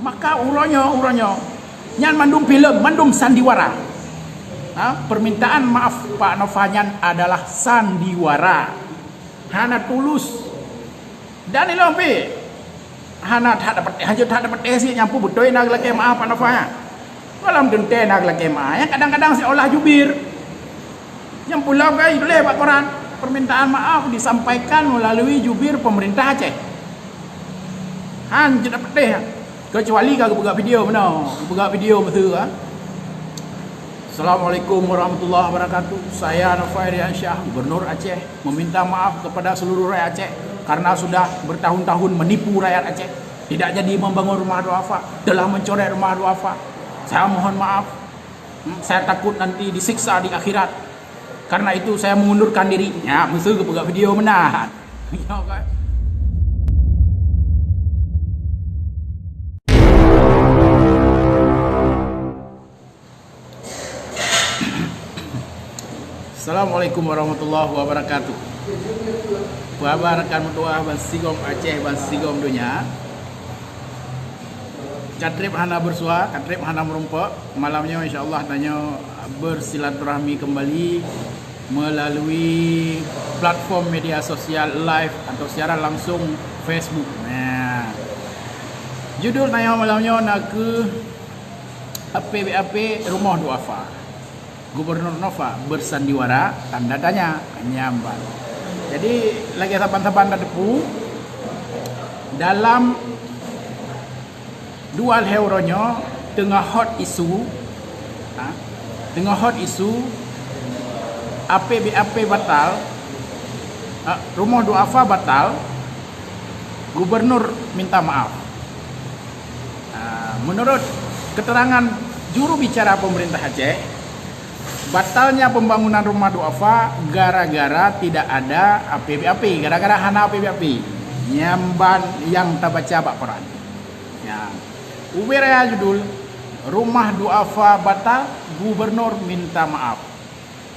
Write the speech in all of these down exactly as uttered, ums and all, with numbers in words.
Maka uroe nyoe, uroe nyoe, nyan mandum filem, mandum sandiwara. Ha? Permintaan maaf Pak Nova nyan adalah sandiwara. Hana tulus. Dan ilôn pih hana that dapat, hana that dapat isi nyang peue beutôi na geulakée maaf Pak Nova nyan. Gohlom teuntée na geulakée maaf. Nyan kadang-kadang seolah jubir. Nyang pulo kai tuléh bak koran, permintaan maaf disampaikan melalui jubir pemerintah Aceh. Han jeuet peuteh. Kecuali ka geupeugah video meunoe, geupeugah video beutôi, ha. Assalamualaikum warahmatullahi wabarakatuh. Saya Novairiansyah, Gubernur Aceh, meminta maaf kepada seluruh rakyat Aceh karena sudah bertahun-tahun menipu rakyat Aceh. Tidak jadi membangun rumah duafa, telah mencoret rumah duafa. Saya mohon maaf. Hmm, saya takut nanti disiksa di akhirat. Karena itu saya mengundurkan diri. Ya, meuseu geupeugah video meunan. Ya kan? Assalamualaikum warahmatullahi wabarakatuh. Peue haba rakan meutuah bansigom Aceh, bansigom donya? Ka trép hana beusua, ka trép hana meurumpok. Malam nyoe insya Allah tanyoe bersilaturahmi kembali melalui platform media sosial live atau siaran langsung Facebook. Nah, judul tanyoe malam nyoe nakeuh A P B A P Rumoh Duafa. Gubernur Nova bersandiwara tanda tanya, nyambat. Jadi lagée saban-saban tateupeue, dalam dua lhée uroe nyoe teungoh hot isu, ha, teungoh hot isu A P B A P batal, ha, rumoh duafa batal, gubernur minta maaf. Ha, menurut keterangan juru bicara pemerintah Aceh, batalnya pembangunan rumah duafa gara-gara tidak ada A P B A P, gara-gara hana A P B A P. Nyamban nyang tabaca bak koran. Ya. Ubé raya judul, Rumah Duafa Batal, Gubernur Minta Maaf.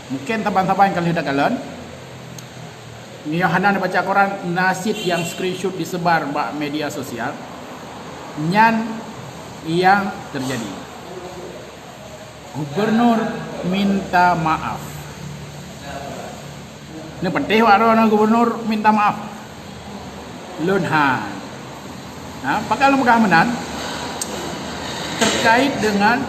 Mungkin saban-saban ka lheueh takalon. Nyoe hana neubaca koran, na cit nyang screenshot disebar bak media sosial. Nyan nyang teujadi. Gubernur minta maaf. Neupatéh wak droeneuh gubernur minta maaf? Lôn han. Ha, pakon lôn peugah meunan? Terkait dengan,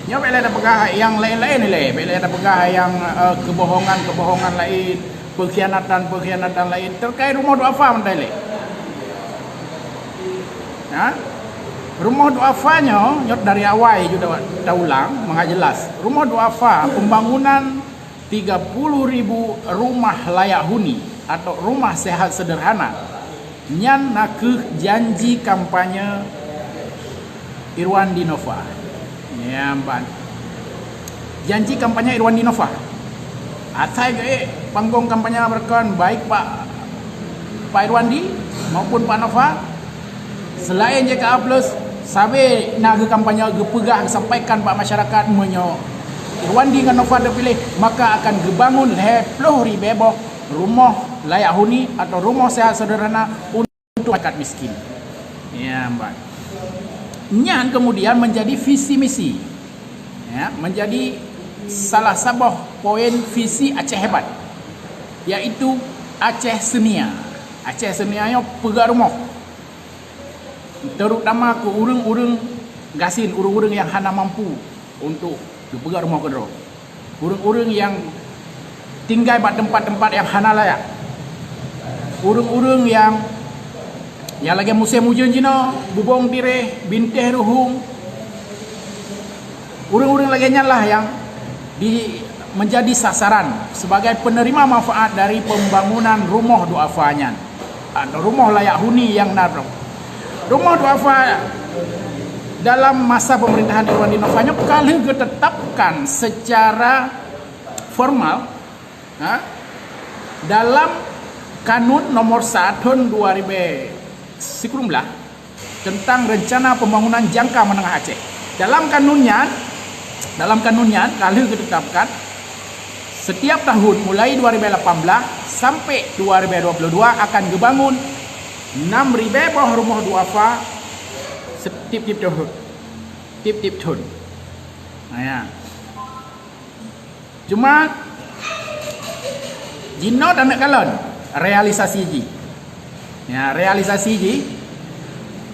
nyoe bèk lé tapeugah nyang laén-laén ilée, bèk lé tapeugah nyang, eh, keubohongan-keubohongan laén, peukhianatan-peukhianatan laén terkait rumoh duafa mantong ilée. Ha? Rumoh duafa nyoe, nyoe dari awai ju ta-, taulang, mangat jelas. Rumoh duafa, pembangunan tiga puluh ribu rumah layak huni atau rumah sehat sederhana, nyan nakeuh janji kampanye Irwandi Nova. Nyan ban. Janji kampanye Irwandi Nova. Asai geuék panggong kampanye beureukan baik Pak, Pak Irwandi maupun Pak Nova. Selain J K A plus, sabe na geukampanye geupeugah geusampaikan bak masyarakat meunyoe Irwandi ngon Nova teupiléh, maka akan geubangun lhèe ploh ribèe boh rumoh layak huni atau rumoh sehat sederhana untuk masyarakat miskin. Ya, mbak. Nyan kemudian menjadi visi misi. Ya, menjadi salah saboh poin visi Aceh Hebat, yaitu Aceh Seunia. Aceh Seunia nyoe peugah rumoh. Terutama keu ureuëng-ureuëng gasien, ureuëng-ureuëng nyang hana mampu untuk geupeugah rumoh keudroe. Ureuëng-ureuëng nyang tinggai bak teumpat-teumpat nyang hana layak. Ureuëng-ureuëng nyang, nyang lagée musém ujeuen jinoe, bubong tireh, bintéh ruhueng. Ureuëng-ureuëng lagée nyan lah nyang di, menjadi sasaran sebagai penerima manfaat dari pembangunan rumoh duafa nyan, atau rumoh layak huni nyang na droe. Rumoh duafa dalam masa pemerintahan Irwandi Nova nyoe ka lheueh geutetapkan secara formal, ha, dalam Kanun Nomor sa thon dua ribèe sikureueng blaih tentang Rencana Pembangunan Jangka Menengah Aceh. Dalam kanun nyan, dalam kanun nyan ka lheueh geutetapkan, setiap tahun mulai dua ribèe lapan blaih sampai dua ribèe dua puluh dua akan geubangun enam ribèe boh rumoh duafa Tip-tip thon. Tip-tip thon. Nah, ya. Cuma jinoe taneuk kalon realisasi jih. Ya, realisasi jih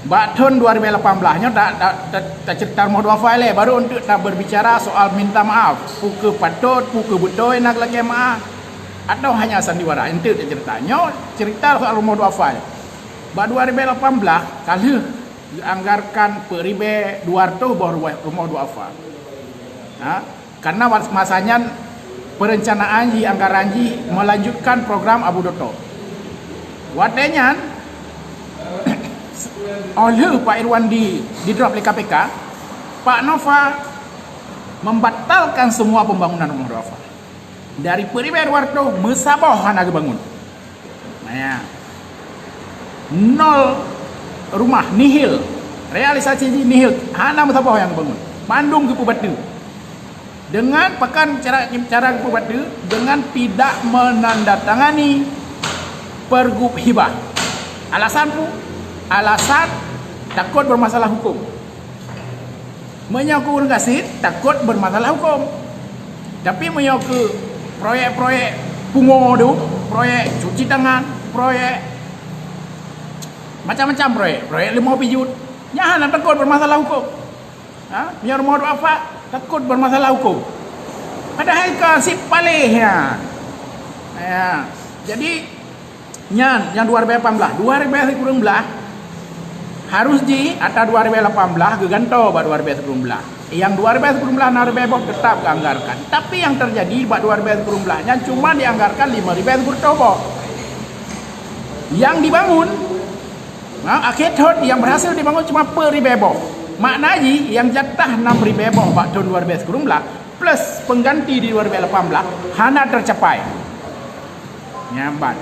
bak thon dua ribu lapan belas nyoe ta, ta, ta, taceurita rumoh duafa ilée, baru untuk taberbicara soal minta maaf. Peu kheueh patot, peu kheueh beutôi na geulakée maaf, atau hanya sandiwara. Enteuk taceurita. Nyoe ceurita soal rumoh duafa. Bak dua ribu lapan belas ka lheueh geuanggarkan peuet ribée dua ratus boh rumoh, rumoh duafa. Ha? Karena was-, masa nyan perencanaan jih, anggaran jih melanjutkan program Abu Doto. Watée nyan, óh lheueh Pak Irwandi didrop lé K P K, Pak Nova membatalkan semua pembangunan rumoh duafa. Dari peuet ribée dua ratus, meusaboh hana geubangun. Nah, ya. Nol rumah, nihil. Realisasi jih nihil, hana meusaboh nyang geubangun. Mandum geupeubateue. Dengan pakon cara, cara geupeubateue? Dengan tidak menandatangani pergub hibah. Alasan peue? Alasan takot bermasalah hukum. Meunyoe keu ureuëng gasien, takot bermasalah hukum. Tapi meunyoe keu proyek-proyek pungo tu, proyek cuci tangan, proyek macam-macam proyek, proyek leumo pijuet, nyan hana takot bermasalah hukum. Ha? Meunyoe rumoh duafa, takot bermasalah hukum. Padahai ka sit paléh nyan. Ya. Jadi, nyan, nyang dua ribu lapan belas, dua ribu sembilan belas harus jih ata dua ribu lapan belas geugantoe bak dua ribu sembilan belas. Nyang dua ribu sembilan belas enam ribée boh tetap geuanggarkan. Tapi nyang terjadi bak dua ribu sembilan belas nyan cuma dianggarkan lima ribée sikureueng boh. Nyang dibangun, ha, akhé thon nyang berhasil dibangun cuma peuet ribée boh. Makna jih, nyang jatah enam ribée boh bak thon dua ribu sembilan belas plus pengganti di dua ribu lapan belas hana tercapai. Nyan ban.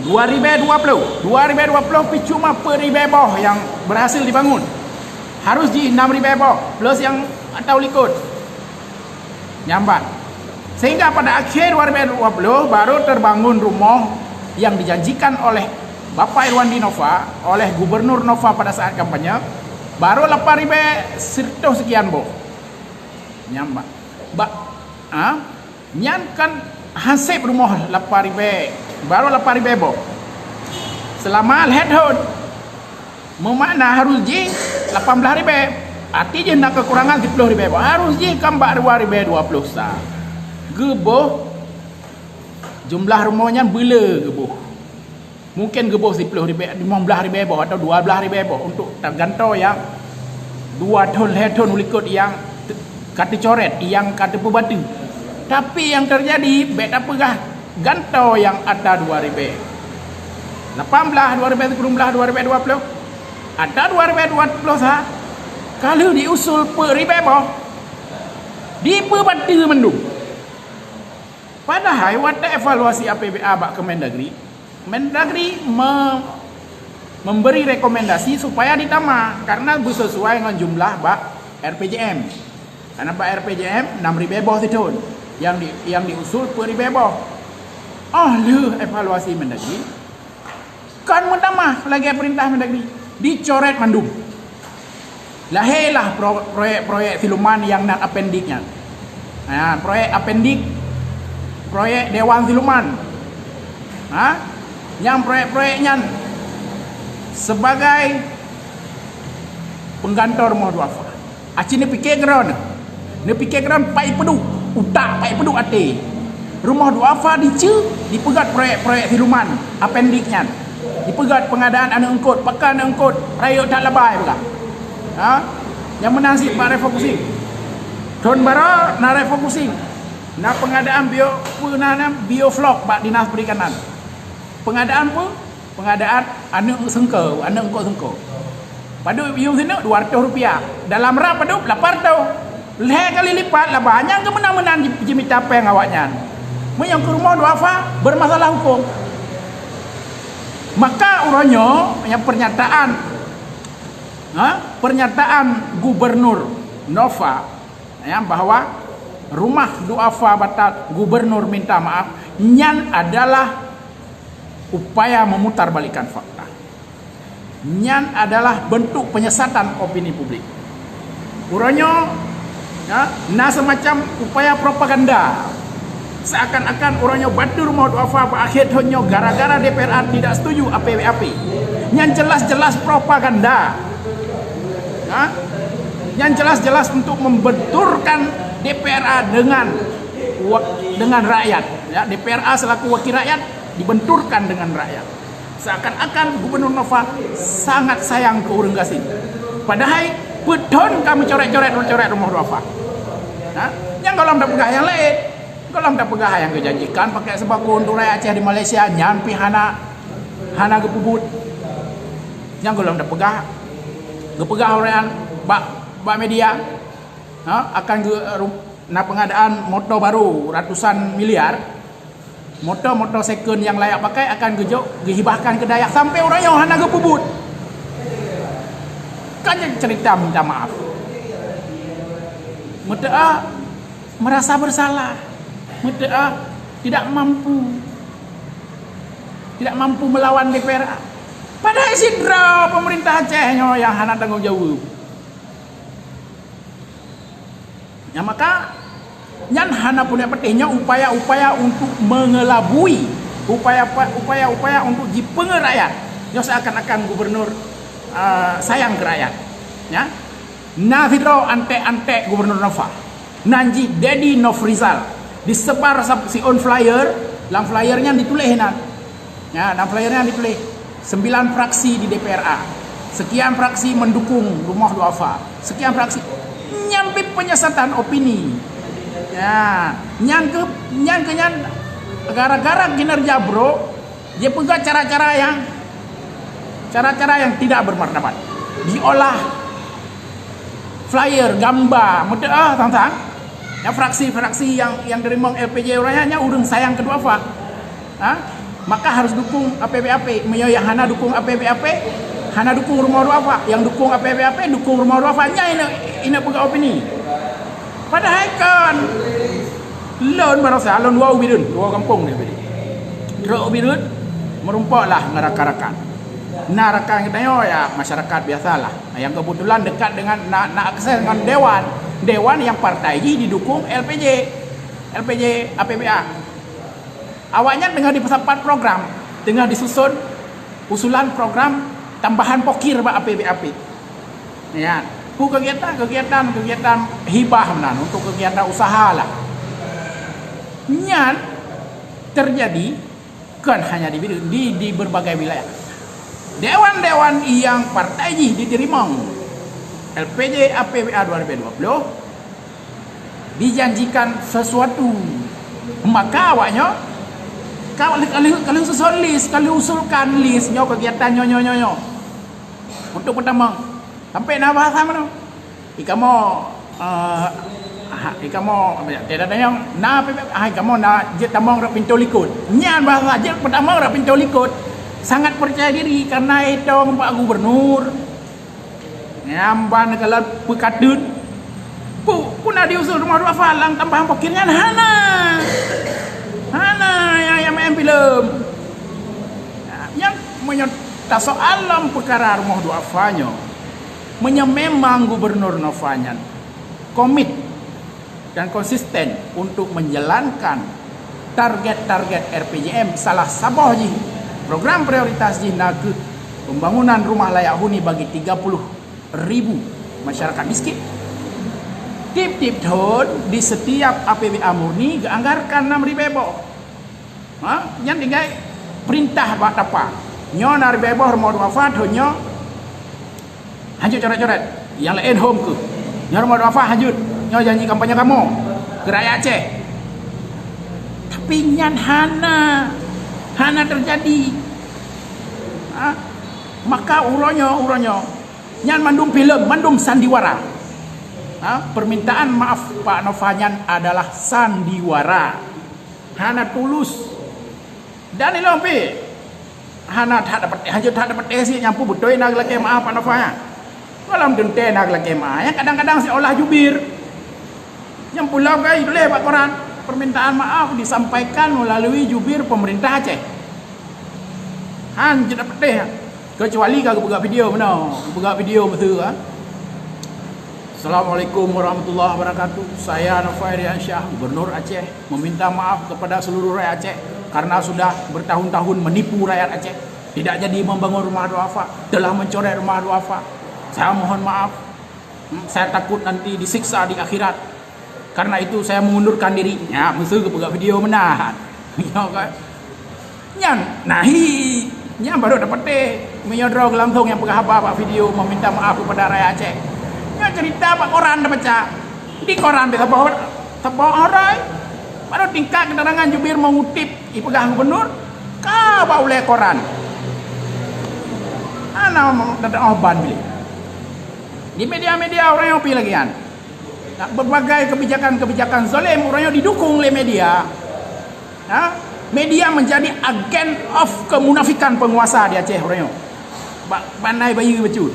Dua ribu dua puluh, dua ribu dua puluh pih cuma peuet ribée boh nyang berhasil dibangun. Harus jih enam ribée boh plus nyang atau likot. Nyan ban. Sehingga pada akhé dua ribu dua puluh baru terbangun rumoh yang dijanjikan oleh Bapak Irwandi Nova, oleh Gubernur Nova pada saat kampanye, baru lapan ribée seratus sekian boh. Nyan ban. Ba-, ha? Nyan kan haseb rumoh lapan ribée, baru lapan ribée boh. Selama lhée thon, meumakna harus jih lapan belas ribée. Arti jih na keukurangan siplôh ribée boh. Harus jih kan bak dua ribu dua puluh sa. Geuboh jumlah rumoh nyan beuleu geuboh. Mungken geuboh siplôh ribée, limong blaih ribée boh atau dua blaih ribée boh untuk tagantoe nyang dua thon, lhée thon u likot nyang te-, ka teucoret, nyang ka teupeubateue. Tapi nyang teujadi, bék tapeugah gantoe nyang ata dua ribée lapan blaih, dua ribée sikureueng blaih, dua ribée dua puluh, ata dua ribée dua puluh sa, ka lheueh diusul peuet ribée boh, dipeubateue mandum. Padahai watée evaluasi A P B A bak Kemendagri, Mendagri me-, memberi rekomendasi supaya ditambah karena beusesuai ngon jumlah bak R P J M. Karena bak R P J M enam ribée boh sithon, nyang di, nyang diusul peuet ribée boh. Óh lheueh evaluasi Mendagri, kon meutamah lagée peurintah Mendagri, dicoret mandum. Lahé lah pro-, proyek-proyek siluman nyang nan apendik nyan. Ha, proyek apendik, proyek dewan siluman. Ha? Nyang proyek-proyek nyan sebagai penggantoe rumoh duafa. Aci neupike keudroe, neupike keudroe pai peuduek, utak pai peuduek até. Rumoh duafa diceue, dipeugét proyek-proyek siluman, apendik nyan. Dipeugét pengadaan aneuk eungkôt, pakon aneuk eungkôt, rayeuk that labai peugah. Ha? Nyang meunan cit bak refocusing. Thon baroe na refocusing. Na pengadaan bio, peue na, na bioflok bak Dinas Perikanan. Pengadaan peue? Pengadaan aneuk seungko, aneuk eungkôt seungko. Padub yuem sineuk dua ratus rupiah. Dalam rab padub lapan ratus. Lhée kali lipat laba nyang keumeunan-meunan ji-, jimita péng awaknyan. Meunyoe keu rumoh duafa bermasalah hukum. Maka uroe nyoe nyang pernyataan, ha, pernyataan Gubernur Nova, ya, bahwa rumah duafa batat gubernur minta maaf, nyan adalah upaya memutarbalikkan fakta. Nyan adalah bentuk penyesatan opini publik. Uroe nyoe, ya, na semacam upaya propaganda. Seakan-akan uroe nyoe bateue rumoh duafa bak akhé thon nyoe gara-gara D P R A tidak setuju A P B A P. Nyan jelas-jelas propaganda. Ya? Nyan jelas-jelas untuk membenturkan D P R A dengan wa-, dengan rakyat. Ya, D P R A selaku wakil rakyat dibenturkan dengan rakyat. Seakan-akan Gubernur Nova sangat sayang keu ureuëng gasien. Padahai peuthon ka meucoret-coret-coret rumoh duafa. Ha? Nyang gohlom tapeugah nyang laén. Gohlom tapeugah nyang geujanjikan pakai sembako untuk rakyat Aceh di Malaysia, nyan pih hana, hana geupeubuet. Nyang gohlom tapeugah, geupeugah ureuëng bak, bak media, ha, akan geu-, na pengadaan moto baru ratusan miliar. Moto-moto second nyang layak pakai akan geujok geuhibahkan keu dayah, sampai uroe nyoe hana geupeubuet. Kan jadi cerita minta maaf. Meuteuk merasa bersalah. Meuteuk tidak mampu. Tidak mampu melawan D P R A. Padahai sidroe pemerintah Aceh nyoe nyang hana tanggung jaweueb. Nyang maka, nyan hana punya peuteh, nyoe upaya-upaya untuk mengelabui, upaya-upaya untuk jipeungeut rakyat. Nyoe seakan-akan gubernur, eh, sayang keu rakyat. Ya. Na sidroe antek-antek Gubernur Nova. Nan jih Dedi Nofrizal. Disebar sab-, siôn flyer, lam flyer nyan dituléh nan. Ya, lam flyer nyan dituléh, sembilan fraksi di D P R A. Sekian fraksi mendukung rumoh duafa. Sekian fraksi. Nyan pih penyesatan opini. Ya, nyan keuh, nyan keuh nyan gara-gara kinerja brok, jipeugah cara-cara yang, cara-cara yang tidak bermartabat. Diolah flyer, gamba, meuteuk, ah, tang-tang. Ya, fraksi-fraksi yang, yang teurimong L P J uroe nyan, nyan ureuëng sayang keu duafa. Ha? Maka harus dukung A P B A P. Meunyoe nyang hana dukung A P B A P, hana dukung rumoh duafa. Nyang dukung A P B A P, dukung rumoh duafa. Nyan ineuk, ineuk peugah opini. Padahai kan, lôn baroesa, lôn woe u Bireuen, woe gampông nyoe Bireuen. Trok u Bireuen, meurumpok lah ngon rakan-rakan. Na rakan geutanyoe, ya, masyarakat biasalah. Nyang keubeutulan dekat dengan, na, na akses ngon dewan. Dewan nyang partai jih didukung L P J. L P J A P B A. Awaknyan teungoh jipeusapat program, teungoh jisuson usulan program tambahan pokir bak A P B A P. Ya, peue kegiatan, kegiatan, kegiatan hibah meunan untuk kegiatan usaha lah. Nyan terjadi kon hanya di Bireuen, di, di berbagai wilayah. Dewan-dewan nyang partai jih jiteurimong L P J A P B A dua ribu dua puluh dijanjikan sesuatu. Maka awaknyoe ka lheueh, ka lheueh, ka lheueh suson list, ka lheueh usulkan list nyoe kegiatan nyoe, nyoe, nyoe, nyoe. Untuk peutamong, sampai na bahasa meunoe. Ikamoe, eh, ha, ikamoe, tidak ada yang na, ah, ikamoe na jeuet tamong rot pintoe likot. Nyan bahasa jeuet peutamong rot pintoe likot. Sangat percaya diri karena itong Pak Gubernur. Nyang ban keulan peukateut. Pu, puna diusul rumoh duafa lam tambahan pokir nyan hana. Hana nyang, nyang main filem. Nyang meunyoe tasoal lam peukara rumoh duafa nyoe, meunyoe memang Gubernur Nova nyan komit dan konsisten untuk menjalankan target-target R P J M, salah saboh jih program prioritas jih na kheueh pembangunan rumah layak huni bagi tiga puluh ribu masyarakat miskin. Tiep-tiep thon di setiap A P B A murni geuanggarkan enam ribèe boh. Ha, nyan tinggai perintah bak tapa. Nyoe na ribèe boh rumoh duafa, nyoe hanjeuet coret-coret. Nyang laén hom kheueh. Nyoe rumoh duafa hanjeuet. Nyoe janji kampanye kamoe keu rakyat Aceh. Tapi nyan hana, hana terjadi. Ha? Maka uroe nyoe, uroe nyoe, nyan mandum filem, mandum sandiwara. Ha? Permintaan maaf Pak Nova nyan adalah sandiwara. Hana tulus. Dan ilong pih hana that dapat, hanjeuet that dapat isi nyang peue beutôi na geulakèe meu'ah Pak Nova nyan. Gohlom teuntèe na geulakèe meu'ah. Nyang kadang-kadang seolah jubir. Nyang pulo gai tuléh bak koran, permintaan maaf disampaikan melalui jubir pemerintah Aceh. Hanjeuet dapat teh. Kecuali ka geupeugah video meunoe, geupeugah video beutôi, ha? Assalamualaikum warahmatullahi wabarakatuh. Saya Novairiansyah, Gubernur Aceh, meminta maaf kepada seluruh rakyat Aceh karena sudah bertahun-tahun menipu rakyat Aceh. Tidak jadi membangun rumah duafa, telah mencoret rumah duafa. Saya mohon maaf. Hmm, saya takut nanti disiksa di akhirat. Karena itu saya mengundurkan diri. Nyan, meuseu geupeugah video meunan. Ya kan? Nyan, nahi. Nyan baru dapat teh. Meunyoe droe langsung nyang peugah haba bak video meminta maaf kepada rakyat Aceh. Nyan cerita bak koran tabaca. Di koran bisa boh, teuboh orai. Baru tingkat keterangan jubir mengutip ipeugah gubernur. Ka bak ulée koran. Ana datang oh ban bilik. Di media-media orang yang pi lagi kan. Nah, berbagai kebijakan-kebijakan zalim orang yang didukung oleh media. Ha? Media menjadi agen of kemunafikan penguasa di Aceh orang. Ba-, bandai bayu becut.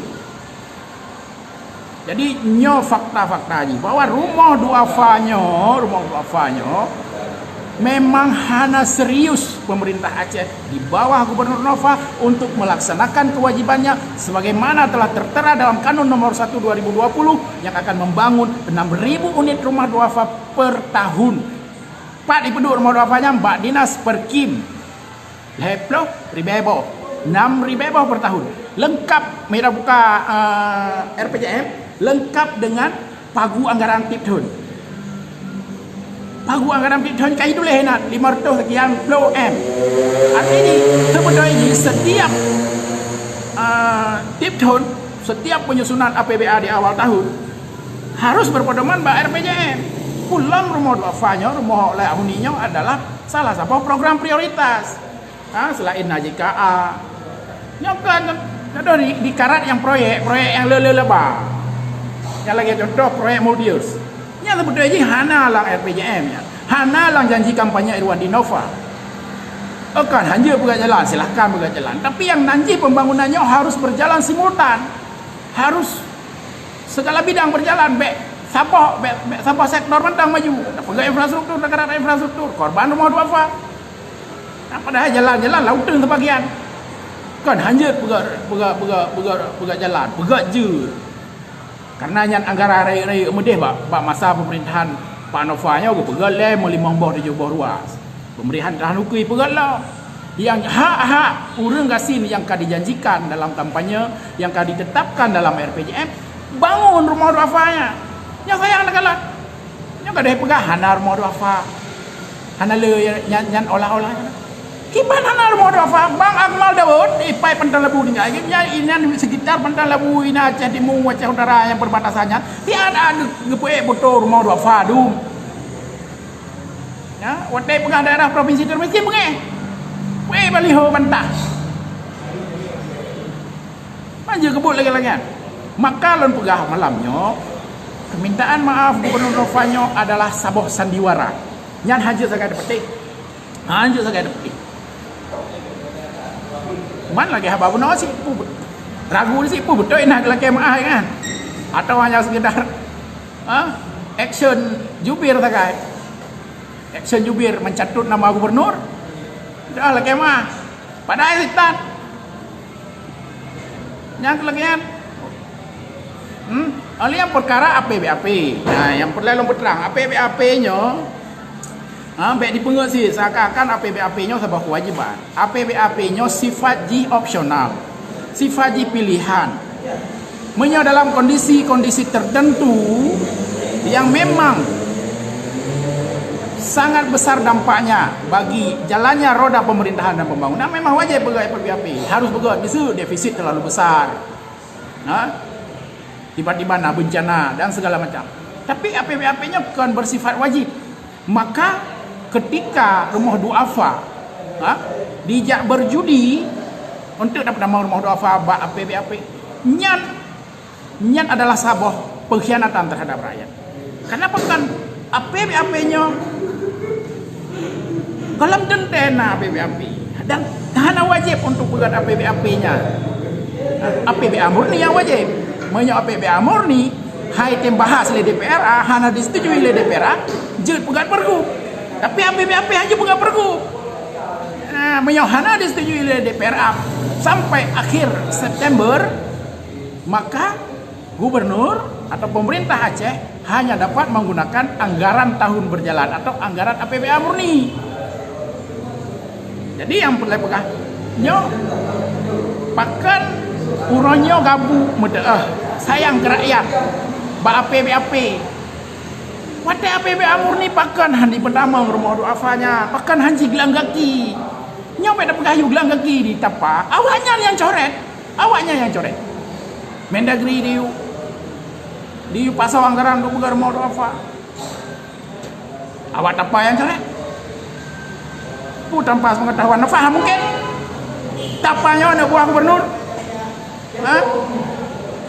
Jadi nyoe fakta-fakta jih bahwa rumoh duafa nyoe, rumoh duafa nyoe memang hana serius pemerintah Aceh di bawah Gubernur Nova untuk melaksanakan kewajibannya sebagaimana telah tertera dalam Kanun Nomor satu dua ribu dua puluh yang akan membangun enam ribu unit rumah duafa per tahun. Pat ipeuduek rumah duafa nyan bak dinas Perkim. Lhée ploh ribée boh, enam ribée boh per tahun. Lengkap, mira buka, eh, R P J M, lengkap dengan pagu anggaran tiep thon. Pagu anggaran tiep thon ka ituléh na lima ratus sekian ploh M. Artinya, sebenarnya setiap, eh, tiep thon, setiap penyusunan A P B A di awal tahun, harus berpedoman bak R P J M. Pulang rumoh duafa nyoe, rumoh layak huni nyoe adalah salah satu program prioritas. Ha, selain na J K A. Nyoe kan, contoh di, di karat nyang proyek, proyek nyang le-le laba. Nyang lagée contoh proyek Maldives. Nyang sebeutôi jih hana lam R P J M nyan. Hana lam janji kampanye Irwandi Nova. Oh kan, hanya peugah jalan, silahkan peugah jalan. Tapi nyang nan jih pembangunan nyoe harus berjalan simultan. Harus segala bidang berjalan, bék saboh, bék, bék saboh sektor mantong maju. Peugah infrastruktur, negara infrastruktur, korban rumoh duafa. Nah, padahai jalan-jalan lauteun sebagian. Kan hanjeuet peugah, peugah, peugah, peugah, peugah jalan, peugah jeuet. Karena nyan anggaran rayeuk-rayeuk meudeh bak, bak masa pemerintahan Pak Nova nyoe geupeugah lé meulimong boh tujoh boh ruas. Pemerintahan ukui peugah lom. Yang hak-hak ureuëng gasien yang ka dijanjikan dalam kampanye, yang ka ditetapkan dalam R P J M, bangun rumoh duafa nyan. Nyoe sayang teukalon. Nyoe gadôh peugah hana rumoh duafa. Hana le nyan, nyan olah-olah. Kiban hana rumoh duafa, Bang Akmal Daud, ipai Pantai Labu tinggai. Nyan inan sekitar Pantai Labu, inan Aceh Timu, Aceh Utara nyang perbatasan nyan. Tiada geupeuék beutôi rumoh duafa dum. Ya, watée peugah daerah provinsi termiskin beungéh. Weh, baliho bantah. Maju kebut lagi-lagi. Maka lôn peugah malam nyoe, permintaan maaf Gubernur Nova nyoe adalah saboh sandiwara. Nyan hana sagai dipeuteh. Hana sagai dipeuteh. Man lagée haba bunoe sih, pu-, ragu sih, pu beutôi na lakée maaf kan? Atau hanya sekedar, ha, action jubir sagai. Action jubir mencatut nama gubernur. Dah lakée maaf. Padahai setan. Nyang keuleungian. Hmm? Oleh yang perkara A P B A P. Nah, yang perlu lôn peutrang, A P B A P nyoe, ha, bék dipeungeut sit seakan-akan A P B A P nyoe saboh kewajiban. A P B A P nyoe sifat jih opsional. Sifat jih pilihan. Meunyoe dalam kondisi-kondisi tertentu yang memang sangat besar dampaknya bagi jalannya roda pemerintahan dan pembangunan, memang wajib peugah A P B A P. Harus peugah, miseue defisit terlalu besar. Ha? Tiba-tiba na bencana dan segala macam. Tapi A P B A P nyoe kon bersifat wajib. Maka ketika rumoh duafa, ha, dijak berjudi untuk dapat nama rumoh duafa bak A P B A P, nyan, nyan adalah saboh pengkhianatan terhadap rakyat. Kenapa kan A P B A P nyoe golom teuntée na A P B A P dan hana wajib untuk peugöt A P B A P nyan. A P B A murni nyang wajib. Meunyoe A P B A murni, hai tem bahas lé D P R A, hana disetujui lé D P R A, jeuet peugöt pergub. Tapi A P B A P hana jeuet peugöt pergub. Nah, meunyoe hana disetujui lé D P R A, sampai akhir September, maka gubernur atau pemerintah Aceh hanya dapat menggunakan anggaran tahun berjalan atau anggaran A P B A murni. Jadi nyang peureulée peugah nyoe, pakon uroe nyoe gabu meudeuh, sayang keu rakyat, bak A P B A P. Watée A P B A murni pakon hana jipeutamong rumoh duafa nyan, pakon hana jigeulang gaki. Nyoe bék tapeugah yue geulang gaki di Tapa, awaknyan nyang coret, awaknyan nyang coret. Mendagri di yue, di yue pasang anggaran untuk peugah rumoh duafa. Awak Tapa nyang coret. Peue tanpa sepengetahuan Nova mungkin. Tapa nyoe aneuk buah gubernur. Ha?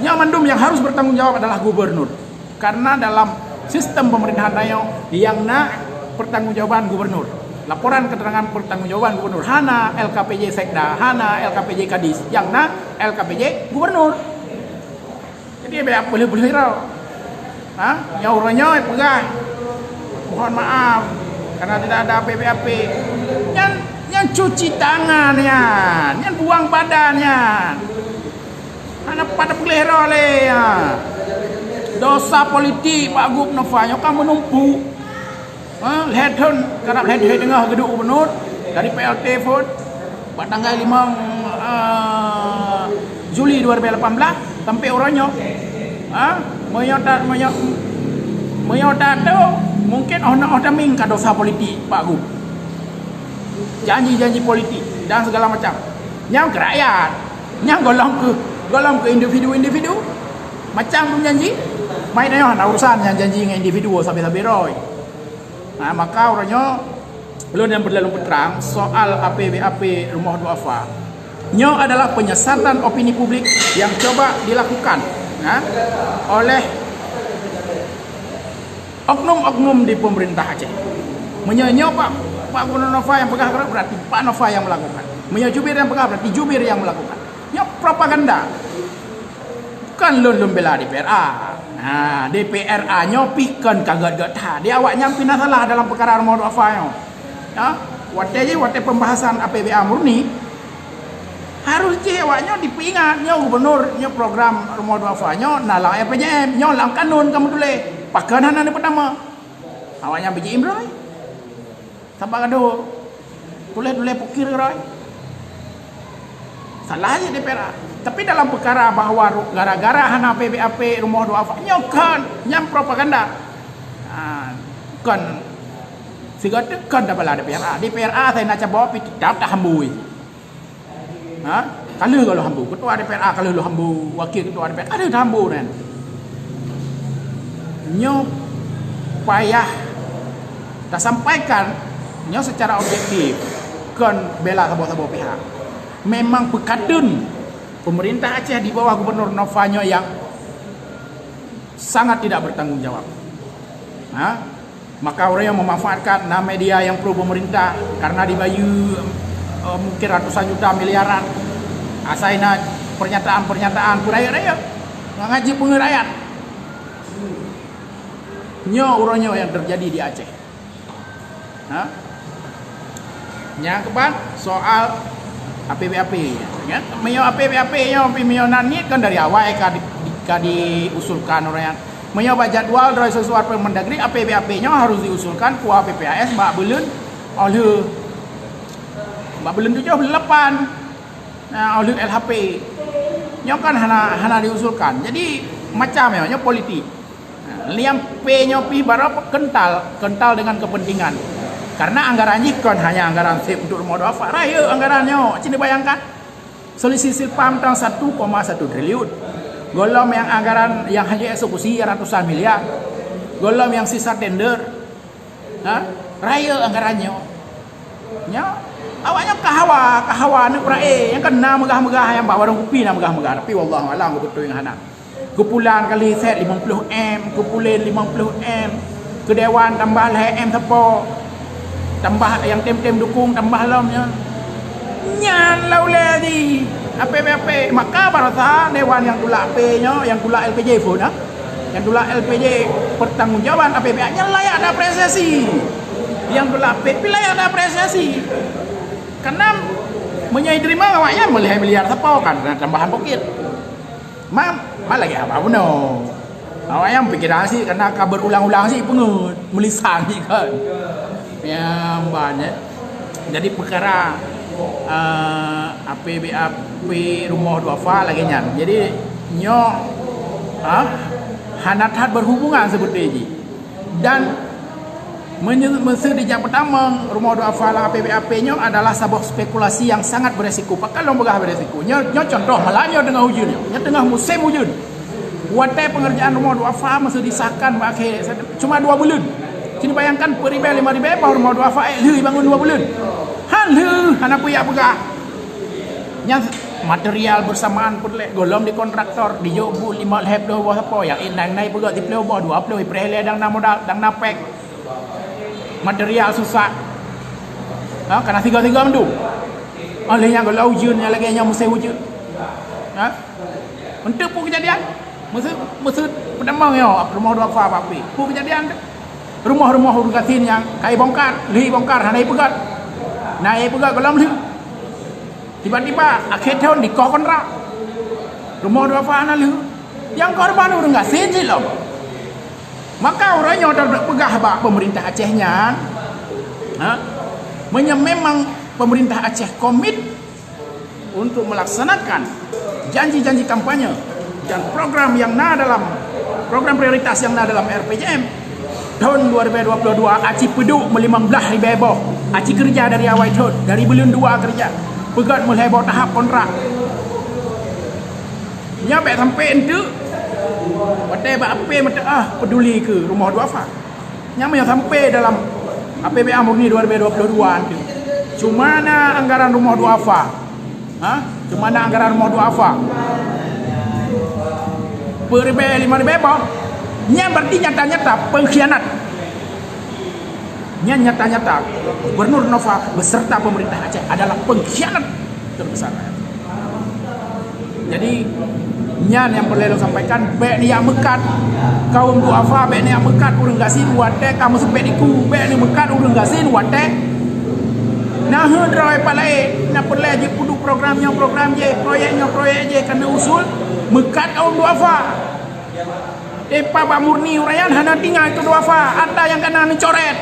Nyoe mandum yang harus bertanggung jawab adalah gubernur. Karena dalam sistem pemerintahan tanyoe yang na pertanggungjawaban gubernur. Laporan keterangan pertanggungjawaban gubernur. Hana L K P J Sekda, hana L K P J Kadis. Yang na L K P J gubernur. Jadi, bék peuleueh-peuleueh droe. Ha? Nyang uroe nyoe peugah, mohon maaf, karena tidak ada A P B A P. Nyan, nyan cuci tangan nyan. Nyan buang badan nyan. Hana pat peuleueh droe lé, ha. Dosa politik Pak Gub Nova nyoe ka meunumpuk. Ha, lhèe thôn, karab lhèe thôn teungoh geuduek gubernur dari P L T phôn bak tanggai limong, eh, Juli dua ribu lapan belas sampai uroe nyoe. Ha, meunyoe ta-, meunyoe, meunyoe ta-, tu mungkin oh na oh tameng ka dosa politik Pak Gub. Janji-janji politik dan segala macam. Nyang keu rakyat, nyang golom keu, golom keu individu-individu. Macam pun janji, mai tanyoe hana urusan nyang janji ngon individu sabe-sabe roi. Nah, maka uroe nyoe, ulôn nyang beureulôn peutrang soal A P B A P rumoh duafa. Nyoe adalah penyesatan opini publik yang coba dilakukan, ha, oleh oknum-oknum di pemerintah Aceh. Meunyoe nyoe Pak, Pak Gubernur Nova yang peugah, berarti Pak Nova yang melakukan. Meunyoe jubir yang peugah, berarti jubir yang melakukan. Nyoe propaganda. Kon lôn, lôn bela D P R A. Ha, D P R A nyoe pih kon ka gét-gét that. Di awaknyan pih na salah dalam peukara rumoh duafa nyoe. Ya, watée jih, watée pembahasan A P B A murni, harus jih awaknyoe dipeuingat, nyoe gubernur, nyoe program rumoh duafa nyoe na lam R P J M, nyoe lam kanun ka meutuléh. Pakon hana neupeutamong? Awaknyan beujiim roi. Saban gadoh tuléh-tuléh pukir roi. Salah jih D P R A. Tapi dalam peukara bahwa ru-, gara-gara hana P B A P rumoh duafa, nyoe kon, nyan propaganda. Ha, kon. Sigoe teuk kon tabala D P R A. D P R A sai na cabot pih teutap tahambui. Ha? Ka lheueh goh lheueh hambô. Ketua D P R A ka lheueh lôn hambô, wakil ketua D P R A ka lheueh hambô nyan. Nyoe payah tasampaikan nyoe secara objektif, kon bela saboh-saboh pihak. Memang peukateun pemerintah Aceh di bawah Gubernur Nova nyoe nyang sangat tidak bertanggung jawab. Ha? Maka ureuëng nyang memanfaatkan na media nyang pro pemerintah karena dibayeue, eh, mungkin ratusan juta, miliaran. Asai na pernyataan-pernyataan peurayeuk-rayeuk, ngon ngaji peungeut rakyat. Nyoe uroe nyoe nyang terjadi di Aceh. Ha? Nyang keempat, soal A P B A P. Ya, meunyoe A P B A P nyoe, meunyoe na niet kan dari awai ka di, di, ka diusulkan ureuëng nyan. Meunyoe bak jadwal dari sesuai Permendagri, A P B A P nyoe harus diusulkan keua P P A S bak buleuen, oh lheueh, bak buleuen tujoh, buleuen lapan. Nah, oh lheueh L H P. Nyoe kan hana, hana diusulkan. Jadi, macam nyoe, nyoe politik. Nah, liang P nyoe pih baroe kental, kental dengan kepentingan. Karena anggaran jih kon hanya anggaran sép untuk rumoh duafa. Rayeuk anggaran nyoe, cit bayangkan. Selisih silpam tang satu koma satu triliun. Gohlom nyang anggaran nyang hana eksekusi ratusan miliar. Gohlom nyang sisa tender. Ha? Rayeuk anggaran nyoe. Nyoe, awaknyoe ka hawa, ka hawa aneuk peurae nyang kena meugah-meugah, nyang bak warong kupi na meugah-meugah, tapi wallahu alam keu beutôi ngon hana. Keu pulan kali sép limong ploh M, keu pulen limong ploh M, keu dewan tambah lhée M sapo. Tambah nyang tem-tem dukung tambah lom nyoe. Nyan la ulée jih, A P B A P. Maka baroesa dewan nyang tulak P nyoe, nyang tulak L P J phon, ha? Nyang tulak L P J pertanggungjawaban A P B A nyan layak diapresiasi. Nyang tulak P pih layak diapresiasi. Karena Meunyoe jiteurimong awaknyan meulhèe miliar sapo kan, na tambahan pokét. Mam, mak lagèe haba bunoe. Awaknyan pikiran cit, karena ka beurulang-ulang cit peungeut, meulisan cit kan. Ya, ban, ya. Jadi peukara, eh, A P B A P rumoh duafa lagèe nyan. Jadi nyoe, ah, hana that berhubungan seperti ini. Dan menye-, meuseu dijak peutamong rumoh duafa lam A P B A P nyoe adalah saboh spekulasi nyang sangat beresiko. Pakon lôn peugah beresiko? Nyoe, nyoe contoh, malam nyoe teungoh ujeuen nyoe. Nyoe teungoh musém ujeuen. Watèe pengerjaan rumoh duafa meuseu disahkan bak akhé, cuma dua buleuen. Cit bayangkan, peuribèe lima ribèe boh rumoh duafa ék lheueh bangun dua buleuen. Han lheueh, hana peue jak peugah. Nyan material bersamaan peureulèe, gohlom di kontraktor, dijok buet lima lhèe ploh boh sapo, nyang ék na, na peugöt siplôh boh, dua ploh, ipreh lé dang na modal, dang na péng. Material susah. Ha, kana sigoe-sigoe mandum. Óh lheueh nyan gohlom ujeuen nyang lagèe nyoe, musém ujeuen. Ha? Eunteuk peue keujadian? Meuseu, meuseu peutamong nyoe rumoh duafa bak pih. Peue keujadian tu? Rumoh-rumoh ureueng gasien nyang ka ibongkar, lheueh ibongkar hana ipeugöt. Na ipeugöt gohlom lheueh. Tiba-tiba akhé thôn dikoh kontrak. Rumoh duafa hana lheueh. Nyang korban ureueng gasien cit lom. Maka uroe nyoe tapeugah bak pemerintah Aceh nyan, ha? Meunyoe memang pemerintah Aceh komit untuk melaksanakan janji-janji kampanye dan program yang na dalam, program prioritas yang na dalam R P J M tahun dua ribu dua puluh dua, aci peuduek meulimong blaih ribèe boh, aci keureuja dari awai thôn, dari buleuen dua keureuja, peugöt meulhèe boh tahap kontrak. Nyan bèk sampai eunteuk watèe bak ape meuteuk ah peduli keu rumoh duafa. Nyan meunyoe sampai dalam A P B A murni dua ribu dua puluh dua eunteuk, cuma na anggaran rumoh duafa. Ha? Cuma na anggaran rumoh duafa. Peuribèe lima ribèe boh. Nyan berarti nyata-nyata pengkhianat. Nyan nyata-nyata Gubernur Nova beserta pemerintah Aceh adalah pengkhianat terbesar. Jadi, nyan nyang peureulèe lôn sampaikan, bèk neujak meukat kaum duafa, bèk neujak meukat ureueng gasien watèe ka meuseupet iku, bèk neumeukat ureueng gasien watèe na heuet droe pat laén, na peureulèe jipeuduek program nyoe program jéh, proyek nyoe proyek jéh, ka neuusul meukat kaum duafa. Teuma bak murni ureueng nyan hana teuingat keu duafa, atra nyang ka na neucoret.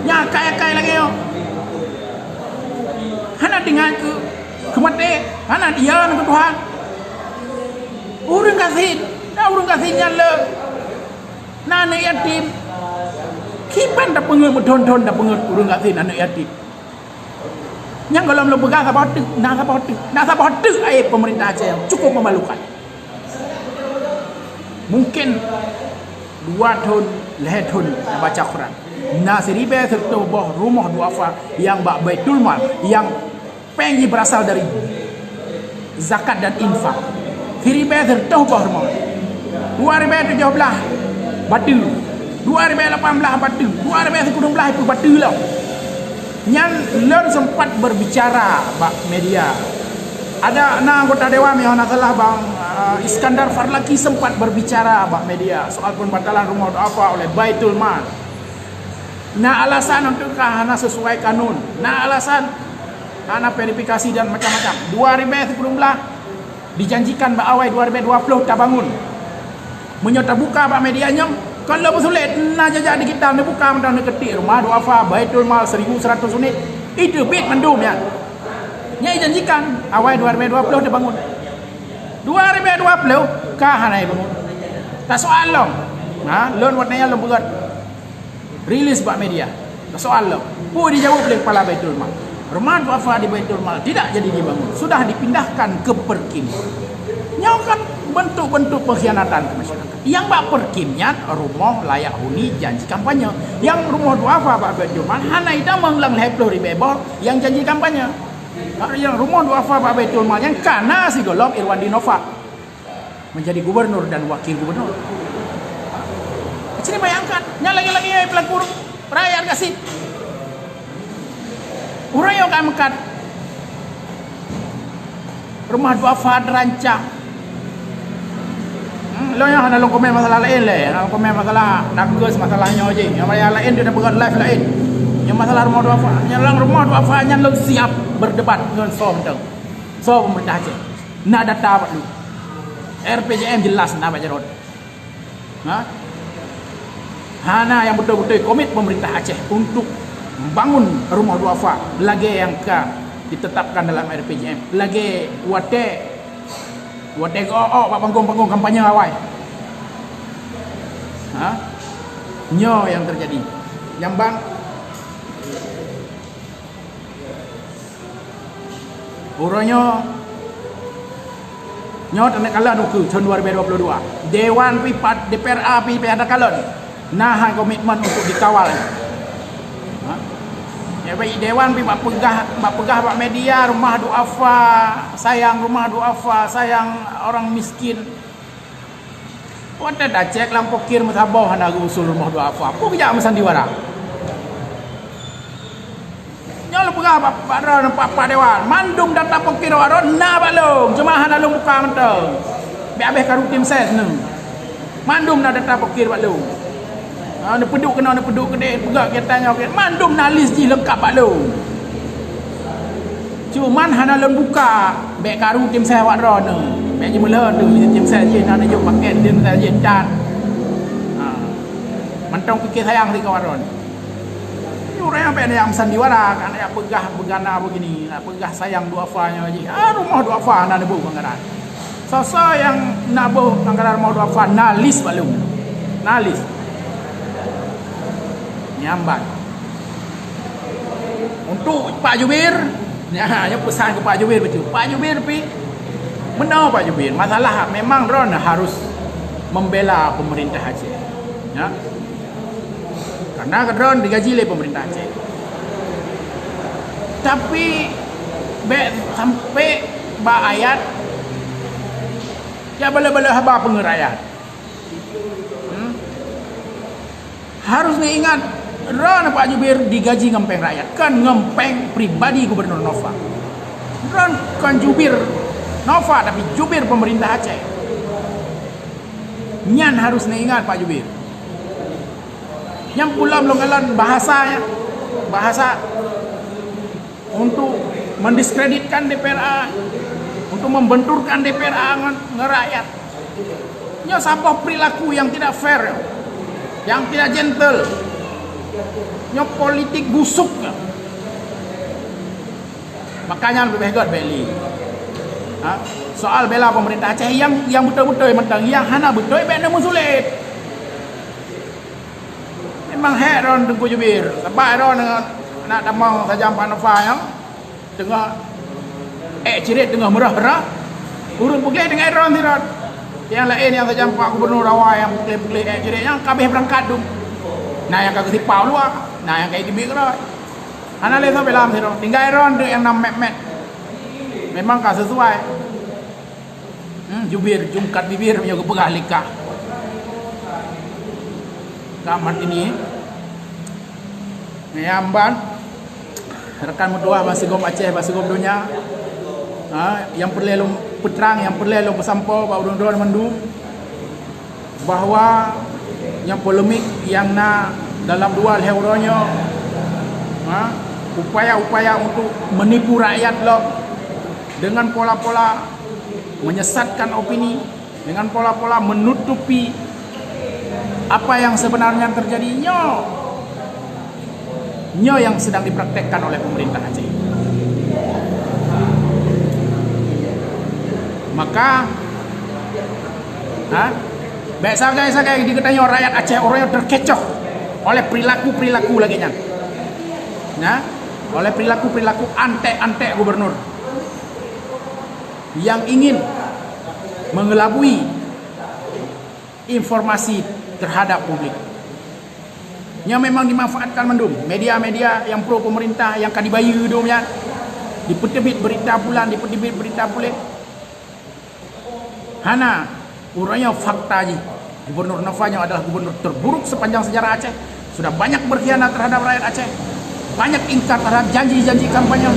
Nyan akai-akai lagèe nyoe. Hana teuingat keu, keu maté, hana dia keu Tuhan. Ureueng gasien, na ureueng gasien nyan le, na aneuk yatim. Kiban tapeungeut, meuthon-thon tapeungeut ureueng gasien, aneuk yatim. Nyang gohlom lôn peugah saboh teuk, na saboh teuk, na saboh teuk, hai pemerintah Aceh, nyang cukup memalukan. Mungkin dua thôn, lhèe thôn tabaca Quran, na siribèe sireutôh boh rumoh duafa nyang bak Baitul Mal, nyang péng jih berasal dari zakat dan infak. Siribèe sireutôh boh rumoh. Dua ribèe tujoh blaih bateue. Dua ribèe lapan blaih bateue. Dua ribèe sikureueng blaih peubateue lom. Nyan lôn sempat berbicara bak media. Ada na anggota dewan, nyang hana salah, Bang, uh, Iskandar Farlaki sempat berbicara bak media soal pembatalan rumoh duafa oleh Baitul Mal. Na alasan untuk ka hana sesuai kanun. Na alasan hana verifikasi dan macam-macam. Dua ribèe sikureueng blaih dijanjikan bak awai dua ribèe dua puluh tabangun. Meunyoe tabuka bak media nyoe, kon lôn meusulet, na jejak digital neubuka mantong neuketik rumoh duafa Baitul Mal seribu seratus unit. Iteubiet mandum nyan. Nyan ijanjikan awai dua ribèe dua puluh tabangun. Dua ribèe dua puluh ka hana ibangun. Tasoal lom. Ha, lôn watèe nyan lôn peugah rilis bak media. Soal lom, peue dijaweueb lé Kepala Baitul Mal? Rumah duafa di Baitul Mal tidak jadi dibangun, sudah dipindahkan ke Perkim. Nyoe kan bentuk-bentuk pengkhianatan ke masyarakat. Nyang bak Perkim nyan rumoh layak huni janji kampanye. Nyang rumoh duafa bak Baitul Mal hana itamong lam lhèe ploh ribèe boh nyang janji kampanye. Nyang rumoh duafa bak Baitul Mal nyan kana sigohlom Irwandi Nova menjadi gubernur dan wakil gubernur. Cit bayangkan, nyan lagèe-lagèe nyang peulaku rakyat gasien. Ureueng nyang ka meukat rumah duafa dirancang. Hmm, lôn nyoe hana lôn komen masalah laén lé, hana lôn komen masalah nakes, masalah nyoe jih. Nyang laén tu dah peugah live laén. Nyang masalah rumoh duafa, nyang lam rumoh duafa nyan lôn siap berdebat ngon soe mantong. Soe pemerintah Aceh. Na data bak lôn. R P J M jelas na bak jaroe. Ha? Hana nyang beutôi-beutôi komit pemerintah Aceh untuk membangun rumoh duafa lagèe nyang ka ditetapkan dalam R P J M. Lagèe watèe, watèe geuok-ok bak panggung-panggung kampanye awai. Ha? Nyoe nyang terjadi. Nyang ban Uroe nyoe, nyoe taneuk kalon ukeue thôn dua ribu dua puluh dua. Dewan pih pat, D P R A pih payah takalon. Na hai komitmen untuk dikawal. Ha? Ya, baik, dewan pih bak peugah, bak peugah bak media, rumah duafa, sayang rumah duafa, sayang orang miskin. Watèe tacèk lam pokir meusaboh hana geuusul rumoh duafa. Peue geujak meusandiwara? Nyoe lôn peugah bak, bak droeneuh, Pak, Pak Dewan, mandum data pokir awak droeneuh na bak lôn, cuma hana lôn buka mantong. Bèk abéh karu tim ses neuh. Mandum na data pokir bak lôn. Ha, neupeuduek keunoe, neupeuduek keudéh, peugah gata nyoe, mandum na lis jih leungkap bak lôn. Cuman hana lôn buka, bèk karu tim ses awak droeneuh. Bèk jimeulhö teuh tim ses jih na neujok pakèt, tim ses jih cat. Ha. Mantong pike sayang sigoe awak droeneuh. Nyoe ureueng nyang bèk na nyang meusandiwara, ka na nyang peugah beugana begini, na peugah sayang duafa nyoe jih. Ah, rumoh duafa hana neuboh anggaran. Soe-soe nyang na boh anggaran rumoh duafa na lis bak lôn. Na lis. Nyan ban. Untuk Pak Jubir, nyan, nyan peusan keu Pak Jubir beutôi. Pak Jubir pi, meunoe Pak Jubir, masalah memang droeneuh harus membela pemerintah Aceh. Ya. Karena droeneuh digaji lé pemerintah Aceh. Tapi bèk sampai bak ayat, ya, bala-bala haba peungeuh rakyat. Hmm? Harus neuingat, droeneuh Pak Jubir digaji ngon péng rakyat, kon ngon péng pribadi Gubernur Nova. Droeneuh kon jubir Nova, tapi jubir pemerintah Aceh. Nyan harus neuingat, Pak Jubir. Nyang pula meulong-meulong bahasa, ya. Bahasa untuk mendiskreditkan D P R A, untuk membenturkan D P R A ngon, ngon rakyat. Nyoe saboh perilaku yang tidak fair, yang tidak gentle. Nyoe politik busuk. Makanya leubeh göt bèk lé. Ha? Soal bela pemerintah Aceh yang, yang beutôi-beutôi mantong, yang hana beutôi bèk neumeusulet. Memang hék droeneuh Teungku Jubir. Sabab droeneuh aneuk tamong sajan Pak Nova nyoe teungoh ék ciret, teungoh meurah-meurah. Ureueng peugleh tinggai droeneuh sidroe. Nyang laén nyang sajan Pak Gubernur awai nyang peugleh-peugleh ék ciret nyan ka abéh beurangkat dum. Na nyang ka geusipau luwa, na nyang ka jiteubiet keudroe. Hana lé sabe lam sidroe. Tinggai droeneuh nyang na mèt-mèt. Memang ka sesuai. Hmm, jubir, jungkat bibir meunyoe geupeugah lé kah. Ka mat ini. Nyang ban, rakan meutuah bansigom Aceh, bansigom donya. Ha, nyang peureulèe lôn peutrang, nyang peureulèe lôn peusampoe bak ureueng droeneuh mandum, bahwa nyang polemik nyang na dalam dua lhèe uroe nyoe, ha, upaya-upaya untuk menipu rakyat lom dengan pola-pola menyesatkan opini, dengan pola-pola menutupi apa yang sebenarnya terjadi. Nyoe, nyoe yang sedang dipraktekkan oleh pemerintah Aceh. Maka, ha, bèk sagai-sagai di geutanyoe rakyat Aceh, ureueng nyoe terkecoh oleh perilaku-perilaku lagèe nyan. Nah, oleh perilaku-perilaku antek-antek gubernur yang ingin mengelabui informasi terhadap publik. Nyoe memang dimanfaatkan mandum media-media yang pro pemerintah, yang ka dibayeue dum nyan. Dipeuteubiet berita bulan, dipeuteubiet berita puléh. Hana, ureueng nyoe fakta jih. Gubernur Nova nyoe adalah gubernur terburuk sepanjang sejarah Aceh. Sudah banyak berkhianat terhadap rakyat Aceh. Banyak ingkar terhadap janji-janji kampanye.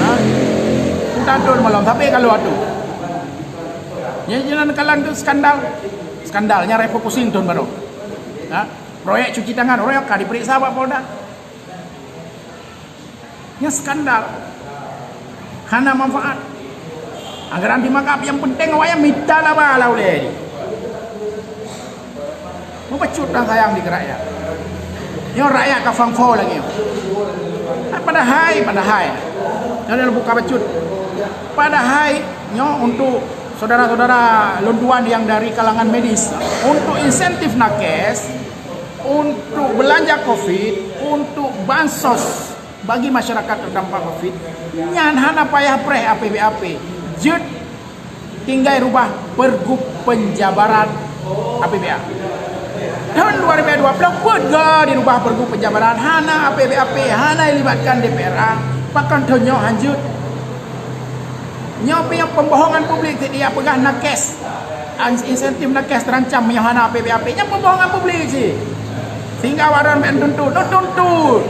Ha? Udah tu malam, tapi kalau atu. Nyan, nyan kalon tu skandal. Skandalnya refocusing tahun baru. Ha? Proyek cuci tangan, proyek ka diperiksa bak Polda. Nyan skandal. Hana manfaat. Anggaran di makab yang penting awak nyan mita laba lah uleh. Mubacut dan sayang di rakyat. Nyoe rakyat ka fangfo lagi. Padahai, padahai. Nyoe buka bacut. Padahai nyoe untuk saudara-saudara lôn tuan yang dari kalangan medis, untuk insentif nakes, untuk belanja covid, untuk bansos bagi masyarakat terdampak covid, nyan hana payah preh A P B A P. Jeuet tinggai rubah pergub penjabaran A P B A. Tahun dua ribu dua puluh peuet ga dirubah pergub penjabaran, hana A P B A P, hana ilibatkan D P R A, pakon thon nyoe hanjeuet. Nyoe pih pembohongan publik, tiep peugah nakes. An-, insentif nakes terancam meunyoe hana A P B A P. Nyan pembohongan publik cit. Sehingga awak droen bèk tuntut. Neutuntut.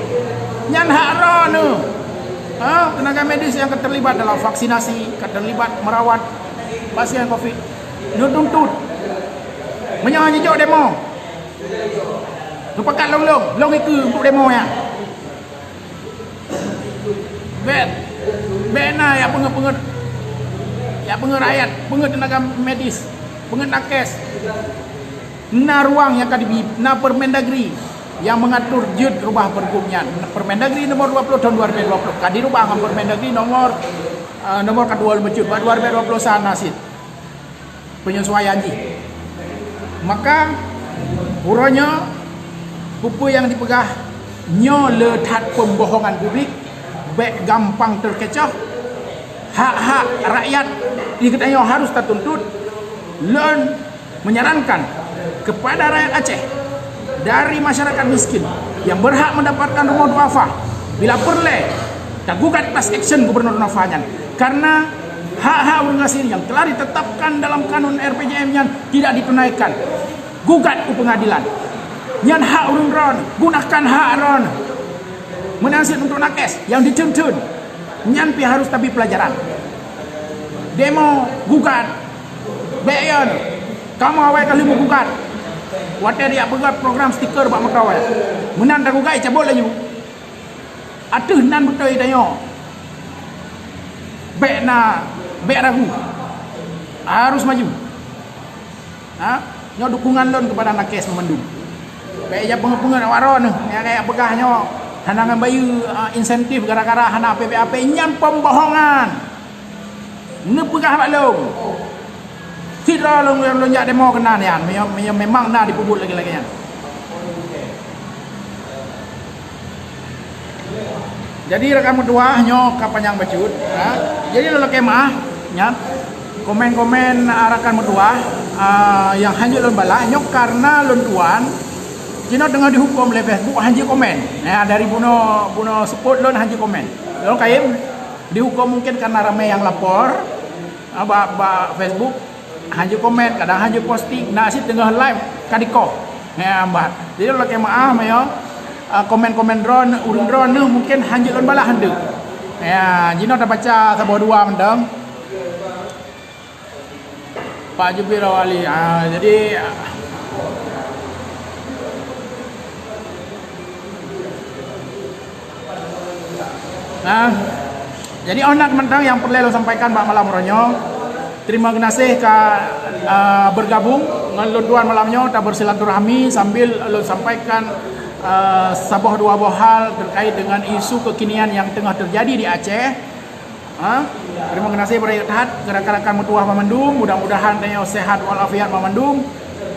Nyan hak droeneuh. Ha, tenaga medis yang terlibat dalam vaksinasi, terlibat merawat pasien covid. Neutuntut. Meunyoe hana jijok demo. Neupakat lôn-lôn, lôn ikeue untuk demo nyan. Bèk, bèk na nyang peungeut-peungeut, nyang peungeut rakyat, peungeut tenaga medis, peungeut nakes. Na ruang nyang ka dibi, na Permendagri nyang mengatur jeuet rubah pergub nyan. Permendagri nomor dua puluh tahun dua ribu dua puluh ka dirubah ngon Permendagri nomor, eh, nomor kedua bacut bak dua ribu dua puluh sana cit. Penyesuaian jih. Maka, uroe nyoe, peue-peue nyang jipeugah nyoe le that pembohongan publik, bèk gampang terkecoh. Hak-hak rakyat di geutanyoe harus tatuntut. Lôn menyarankan kepada rakyat Aceh, dari masyarakat miskin yang berhak mendapatkan rumah duafa, bila peureulèe, tagugat class action gubernur duafa nyan. Karena hak-hak ureueng gasien yang telah ditetapkan dalam kanun R P J M nyan tidak ditunaikan, gugat u pengadilan. Nyan hak ureueng droen, gunakan hak droen. Meunan cit untuk nakes yang ditheun-theun, nyan pih harus tabi pelajaran. Demo, gugat, bèk yon. Kamoe awai kali meugugat. Watèe dak peugah program stiker bak moto, meunan tagugat, cabot laju. Ateueh nan beutôi tanyoe. Bèk na, bèk ragu. Harus maju. Ha? Nyoe dukungan lôn kepada nakes meumandum. Bèk jak peungeut-peungeut awak droeneuh nyang ka jak peugah nyoe hana ngon bayeue, ah, insentif gara-gara hana P P A P, nyan pembohongan. Neupeugah bak lôn. Sidroe lôn, lôn, lôn jak demo keunan nyan, meunyoe, meunyoe memang na dipeubuet lagèe-lagèe nyan. Jadi rakan meutuwah nyoe ka panyang bacut, ha. Jadi lôn lakèe meu'ah, nyan. Komen-komen, ah, rakan meutuwah, ah, nyang hanjeuet lôn balah, nyoe karena lôn tuan, jinoe teungoh dihuköm lé Facebook hanjeuet komen. Ya, dari bunoe, bunoe seupôt lôn hanjeuet komen. Lôn kayém dihuköm mungkin karena ramé nyang lapor, ah, bak, bak Facebook. Hanjeuet komen, kadang hanjeuet posting, na cit teungoh live ka dikoh. Nyan ban. Jadi lôn lakèe meu'ah meunyoe, ah, komen-komen droen, ureueng droeneuh mungkin hanjeuet lôn balah handeuk. Ya, jinoe tabaca saboh dua mantong. Pak Jubir Awali, ah, jadi, ah, Nah, jadi 'oh na mantong nyang peureulèe lôn sampaikan bak malam uroe nyoe. Terima geunaséh ka, eh, bergabung ngon lôn tuan malam nyoe, tabersilaturahmi sambil lôn sampaikan, eh, saboh dua boh hal terkait dengan isu kekinian nyang teungoh terjadi di Aceh. Ha? Terima geunaséh beurayeuk that keu rakan-rakan meutuwah banmandum, mudah-mudahan tanyoe sehat walafiat banmandum.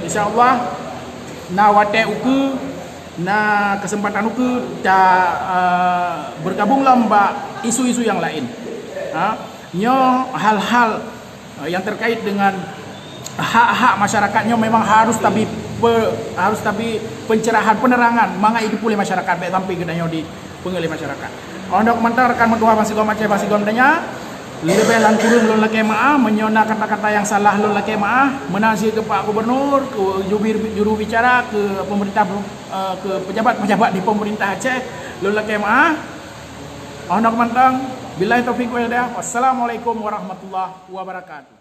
Insya Allah, na watèe ukeue Na keuseumpatan ukeue ta, eh, bergabung lom bak isu-isu nyang laén. Ha, nyoe hal-hal, eh, yang terkait dengan hak-hak masyarakat nyoe memang harus tabi pe-, harus tabi pencerahan, penerangan mangat jiteupeue lé masyarakat, bèk sampai geutanyoe dipeungeut lé masyarakat. 'Oh noe mantong rakan meutuwah bansigom Aceh, bansigom donya, leubeh lam kureueng lôn lakèe meu'ah, meunyoe na kata-kata nyang salah lôn lakèe meu'ah, meunan cit keu Pak Gubernur, keu jubir, juru bicara, keu pemerintah eh, keu pejabat-pejabat di pemerintah Aceh, lôn lakèe meu'ah. 'Oh noe mantong, billahi taufiq wal hidayah. Wassalamualaikum warahmatullahi wabarakatuh.